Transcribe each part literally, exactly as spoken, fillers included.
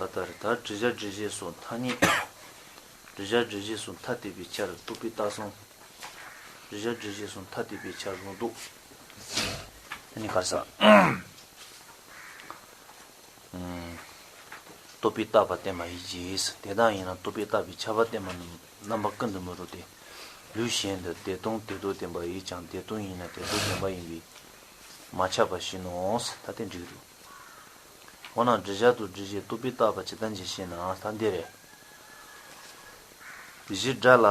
ད་ལྟར་ད་དྲི་བྱ་དྲི་བྱེད་སོགས་ཐ་སྙད། དྲི་བྱ་དྲི་བྱེད་སོགས་ཐ་དད་པའི་ཆར་རྟོག་པའི་རྟགས་གསུམ། དྲི་བྱ་དྲི་བྱེད་སོགས་ཐ་དད་པའི་ཆར་ལུང་རྟོགས། དེ་ནི་གར་ས། རྟོག་པས་བརྟགས་པ་བསྟན་པ་ཡིན་གྱི། དེ་དག་ཡིན་ན་རྟོག་པས་བརྟགས་པའི་ཁྱབ་པ་བསྟན་པ་རྣམས་རྣམ་པ་ཀུན་ཏུ་མི་རུང་སྟེ། ལུགས་གཞན་དུ་དེ་སྟོང་དེ་ལྡོག་བསྟན་པ་ཡིས་ཀྱང་དེ་སྟོང་ཡིན་ན་དེ་ལྡོག་བསྟན་པ་ཡིན་པས་མ་ཁྱབ་པ་བཞིན་ནོ། ད་དེ་འགྲིག་འདུག་འོ་ན་དྲི་བྱ་དང་དྲི་བྱེད་རྟོག་པས་བརྟགས་པ་ཇི་ལྟར་འབྱེད་ཞེ་ན། ད་འདི་རེད། གཞི་སྒྲ་ལ་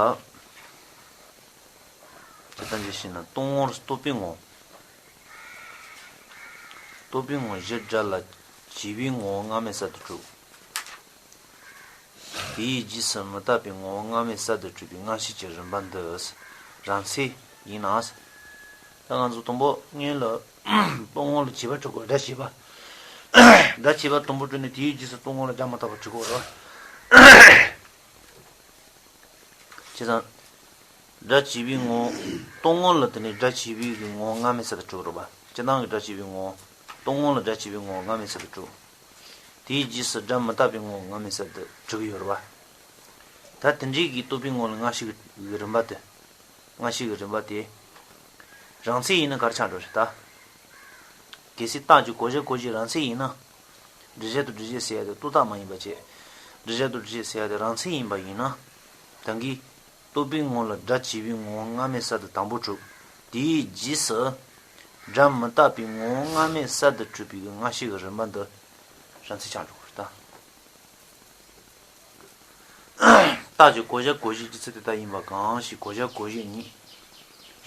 ཇི་ལྟར་འབྱེད་ཞེ་ན། སྟོང་ངོར་རྟོག་པའི་ངོ་། རྟོག་པའི་ངོ་གཞི་སྒྲ་ལ་བྱས་པའི་ངོ་བོ་སྔ་མའི་གསར་དུ་གྲུབ། དེའི་རྗེས་སུ་མི་རྟག་པའི་ངོ་བོ་སྔ་མའི་གསར་དུ་གྲུབ་པའི་སྔ་ཕྱི་གྱི་རིམ་པ་འདི་རང་མཚན་ཡིན་ན། ད་ང་ཚོ་དང་པོ་སྔོན་ལ་སྟོང་ངོ་ལ་བྱས་པ་གྲུབ་དགོས། སྒྲ་བྱས་པ། སྒྲ་བྱས་པ་དང་པོ་གྲུབ་ནས་དེའི་རྗེས་སུ་སྟོང་ངོ་ལ་སྒྲ་མི་རྟག་པ་གྲུབ་དགོས་རེད་བ། བྱས་ཙང་། སྒྲ་བྱས་པའི་ངོ་། སྟོང་ངོ་ལ་དེ་ནས་སྒྲ་བྱས་པའི་གི་ངོ་བོ་སྔ་མའི་གསར་དུ་གྲུབ་རེད་བ། སྤྱིར་བཏང་གི་སྒྲ་བྱས་པའི་ངོ་། སྟོང་ངོ་ལ་སྒྲ་བྱས་པའི་ངོ་བོ་སྔ་མའི་གསར་དུ་གྲུབ། དེའི་རྗེས་སུ་སྒྲ་མི་རྟག་པའི་ངོ་བོ་སྔ་མའི་གསར་དུ་གྲུབ་ཀྱི་ཡོད་རེད་བ། ད་དེ་འདྲའི་གི་རྟོག་པའི་ངོ་ལ་སྔ་ཕྱི་གི་རིམ་པ་དེ། སྔ་ཕྱི་གི་རིམ་པ་དེ། རང་མཚན་ཡིན་ན་ག་རེ་ཆགས་འགྲོ་རེད་ད། གལ་སྲིད་རྟགས་ཀྱི་གོ་བྱ་གོ་བྱེད་རང་མཚན་ཡིན་ན། དྲི་བྱ་དང་དྲི་བྱེད་ཟེར་ཡ་དེ་རྟོག་བཏགས་མ་ཡིན་པ་བྱས། དྲི་བྱ་དང་དྲི་བྱེད་ཟེར་ཡ་དེ་རང་མཚན་ཡིན་པ་ཡིན་ན། ད་གིན། རྟོག་པའི་ངོ་ལ་སྒྲ་བྱས་པའི་ངོ་བོ་སྔ་མའི་གསར་དུ་དང་པོ་གྲུབ། དེའི་རྗེས་སུ། སྒྲ་མི་རྟག་པའི་ངོ་བོ་སྔ་མའི་གསར་དུ་གྲུབ་པའི་སྔ་ཕྱི་གི་རིམ་པ་འདི། རང་མཚན་ཆགས་འགྲོ་གི་རེད་ད། རྟགས་ཀྱི་གོ་བྱ་གོ་བྱེད་ཀྱི་ཚུལ་དེ་ལྟར་ཡིན་པ་གང་ཞིག་གོ་བྱ་གོ་བྱེད་ཉིད་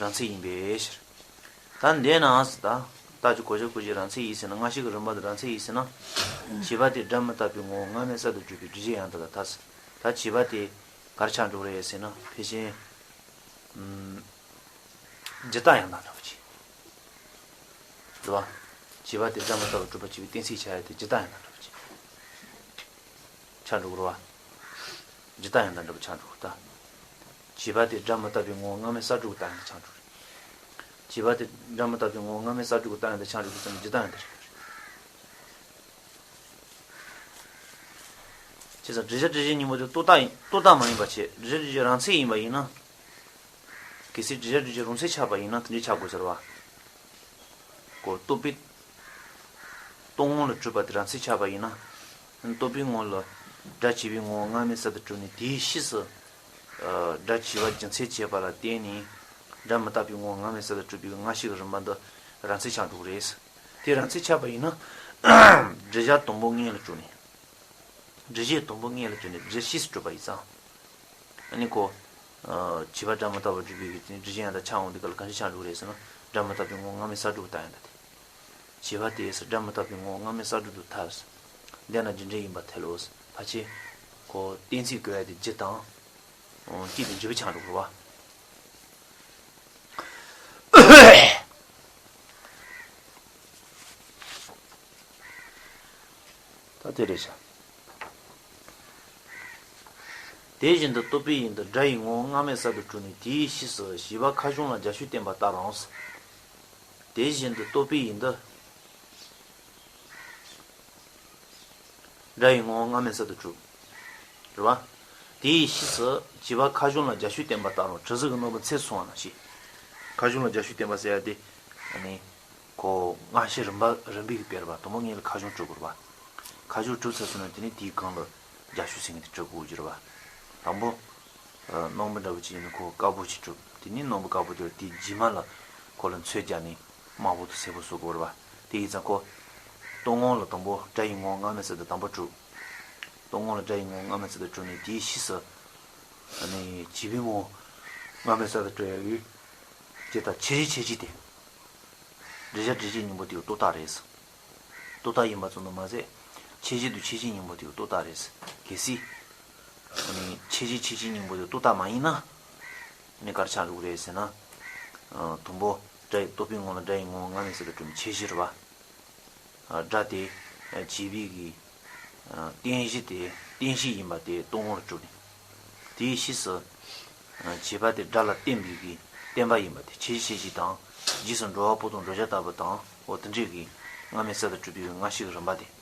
རང་མཚན་ཡིན་པའི་ཕྱིར། ད་འདི་ན་ཟེར་ད། རྟགས་ཀྱི་གོ་བྱ་གོ་བྱེད་རང་མཚན་ཡིན་ཟེར་ན། སྔ་ཕྱི་གི་རིམ་པ་དེ་རང་མཚན་ཡིན་ཟེར་ན། བྱས་པ་དེ་སྒྲ་མི་རྟག་པའི་ངོ་བོ་སྔ་མའི་གསར་དུ་གྲུབ་པའི་དྲི་བྱེད་ཡང་དག་ལ་ཐལ། ད་བྱས་པ་དེ་ག་རེ་ཆགས་འགྲོ་གི་རེད་ཟེར་ན། ཕལ་ཆེར། ཨུམ། སྒྱུ་རྟགས་ཡང་དག་འདྲ་པོ་ཅིག་རེད་བ། བྱས་པ་དེ་སྒྲ་མི་རྟག་པར་གྲུབ་པར་བྱེད་པའི་གཏན་ཚིགས་ཆགས་ཡ་དེ་སྒྱུ་རྟགས་ཡང་དག་འདྲ་པོ་ཅིག་ཆགས་འགྲོ་གི་རེད་བ། སྒྱུ་རྟགས་ཡང་དག་འདྲ་པོ་ཆགས་འགྲོ་གི་ད། བྱས་པ་དེ་སྒྲ་མི་རྟག་པའི་ངོ་བོ་སྔ་མའི་གསར་གྲུབ་ཀྱི་རྟགས་ཡང་དག་ཆགས་འགྲོ་གི། བྱས་པ་དེ་སྒྲ་མི་རྟག་པའི་ངོ་བོ་སྔ་མའི་གསར་གྲུབ་ཀྱི་རྟགས་ཡང་དག་ཆགས་འགྲོ་གི་ཙམ་སྒྱུ་རྟགས་ཡང་དག་རེད། བྱས་ཙང་དྲི་བྱ་དྲི་བྱེད་གཉིས་པོ་དེ་རྟོག་བཏགས་ཡིན། རྟོག་བཏགས་མ་ཡིན་པ་བྱས། དྲི་བྱ་དྲི་བྱེད་རང་མཚན་ཡིན་པ་ཡིན་ན། གལ་སྲིད་དྲི་བྱ་དྲི་བྱེད་རང་མཚན་ཆགས་པ་ཡིན་ན་དེ་འདྲའི་ཆགས་དགོས་ཟེར་བ། གོ་རྟོག་པས། རྟོག་ངོ་ལ་གྲུབ་པ་དེ་རང་མཚན་ཆགས་པ་ཡིན་ན། རྟོག་པའི་ངོ་ལ་སྒྲ་བྱས་པའི་ངོ་བོ་སྔ་མའི་གསར་དུ་གྲུབ་ནས་དེའི་ཕྱིས་སུ། ཨ། སྒྲ་བྱས་པ་རྒྱུ་མཚན་བྱས་པ་ལ་བརྟེན་ནས། སྒྲ་མི་རྟག་པའི་ངོ་བོ་སྔ་མའི་གསར་དུ་གྲུབ་པའི་སྔ་ཕྱི་གི་རིམ་པ་འདི་རང་མཚན་ཆགས་འགྲོ་གི་རེད། དེ་རང་མཚན་ཆགས་པ་ཡིན་ན། དྲི་བྱ་དང་པོ་མངོན་ལ་གྲུབ་ནས། དྲི་བྱེད་དང་པོ་མངོན་ལ་གྲུབ་ནས་དྲི་བྱ་ཕྱིས་སུ་གྲུབ་པ་ཡིན་ཙང་། ཨ་ནི་གོ། ཨ། བྱས་པ་སྒྲ་མི་རྟག་པར་གྲུབ་པའི་གི་དྲི་བྱ་ཡང་དག་ཆགས་འོང་དུས་སྐབས་ལ་གང་ཞིག་ཆགས་འགྲོ་གི་རེད་ཟེར་ན། སྒྲ་མི་རྟག་པའི་ངོ་བོ་སྔ་མའི་གསར་གྲུབ་ཀྱི་རྟགས་ཡང་དག་དེ། བྱས་པ་དེས་སྒྲ་མི་རྟག་པའི་ངོ་བོ་སྔ་མའི་གསར་གྲུབ་ཏུ་ཐལ། འདི་ན་རྒྱུ་འབྲས་ཡིན་པར་ཐལ་ལོ། ཕལ་ཆེར། གོ་གཏན་ཚིགས་བཀོད་ཡ་དེ་རྒྱུ་དང་། ཨོ། དཀྱིལ་དུ་འཇུག་པའི་ཆགས་འགྲོ་གི་རེད་བ། ད་དེ་རེད་བྱ། དེ་བཞིན་དུ་རྟོག་པའི་ཡུལ་དུ་སྒྲ་ཡི་ངོ་བོ་སྔ་མའི་གསར་དུ་གྲུབ་ནས་དེའི་ཕྱིས་སུ་བྱས་པ་ཁ་བྱང་ལ་རྒྱ་ཤུག་བསྟན་པ་ལྟར་རོ། དེ་བཞིན་དུ་རྟོག་པའི་ཡུལ་དུ། སྒྲ་ཡི་ངོ་བོ་སྔ་མའི་གསར་དུ་གྲུབ། རེད་བ། དེའི་ཕྱིས་སུ་བྱས་པ་ཁ་བྱང་ལ་རྒྱ་ཤུག་བསྟན་པ་ལྟར་རོ། དྲི་ཟིག་གི་རྣོན་པོ་ཚད་སོང་བ་ནང་བཞིན། ཁ་བྱང་ལ་རྒྱ་ཤུག་བསྟན་པ་ཟེར་ཡ་དེ། ཨ་ནི། ཁོ་སྔ་ཕྱི་རིམ་པ་རིམ་པས་ཀྱི་སྤེལ་བ་དང་པོ་ངེད་ལ་ཁ་བྱང་གྲུབ་དགོས་རེད་བ། ཁ་བྱང་གྲུབ་ཚར་སོང་ན་དེ་ནས་དེའི་སྒང་ལ་རྒྱ་ཤུག་ཟེར་མཁན་དེ་གྲུབ་དགོས་ཀྱི་རེད་བ། དང་པོ། ཨ། རྣོན་པོ་འདྲ་པོ་ཅིག་ཡིན་ན་ཁོ་དཀར་པོ་ཞིག་གྲུབ། དེ་ནས་རྣོན་པོ་དཀར་པོ་དེ་ལ་དེའི་རྗེས་མ་ལ་ཁོ་ལ་མཚོན་རྒྱག་ནས་དམར་པོ་དང་སེར་པོ་བཟོ་དགོས་རེད་བ། དེ་ཡིན་ཙང་ཁོ། རྟོག་ངོ་ལ་དང་པོ་སྒྲ་ཡི་ངོ་བོ་སྔ་མའི་གསར་དུ་དང་པོ་གྲུབ། རྟོག་ངོ་ལ་སྒྲ་ཡི་ངོ་བོ་སྔ་མའི་གསར་དུ་གྲུབ་ནས་དེའི་ཕྱིས་སུ། ཨ་ནི་བྱས་པའི་ངོ་བོ་སྔ་མའི་གསར་དུ་གྲུབ་ཡ་ཡོད། དེ་ལྟར་ཁྱད་གཞི་ཁྱད་གཞི་དེ། དྲི་བྱ་དྲི་བྱེད་གཉིས་པོ་དེ་རྟོག་བཏགས་རེད། རྟོག་བཏགས་ཡིན་པ་ཙམ་དུ་མ་ཟད། ཁྱད་གཞི་དང་ཁྱད་གཞི་གཉིས་པོ་དེ་རྟོག་བཏགས་རེད། གལ་སྲིད། ཨ་ནི་ཁྱད་གཞི་ཁྱད་གཞི་གཉིས་པོ་དེ་རྟོག་བཏགས་མ་ཡིན་ན། ཨ་ནི་ག་རེ་ཆགས་འགྲོ་གི་རེད་ཟེར་ན། ཨ། དང་པོ། སྒྲ་ཡི་རྟོག་པའི་ངོ་ལ་སྒྲ་ཡི་ངོ་བོ་སྔ་མའི་གསར་དུ་གྲུབ་ནས་ཁྱད་གཞི་རེད་བ། ཨ། སྒྲ་དེ། ཨ། བྱས་པའི་གི། ཨ། རྟེན་གཞི་དེ་རྟེན་གཞི་ཡིན་པ་དེ་རྟོག་ངོ་ལ་གྲུབ་ནས། དེའི་ཕྱིས་སུ། ཨ། བྱས་པ་དེ་སྒྲ་ལ་བརྟེན་པའི་གི་བརྟེན་པ་ཡིན་པ་དེ་ཁྱད་གཞི་ཁྱད་གཞི་དང་། རྗེས་སུ་འགྲོ་བ་པོ་དང་འགྲོ་བྱ་ལྟ་བུ་དང་འོ་དེ་འདྲའི་གི་སྔ་མའི་གསར་དུ་གྲུབ་པའི་སྔ་ཕྱི་གི་རིམ་པ་དེ།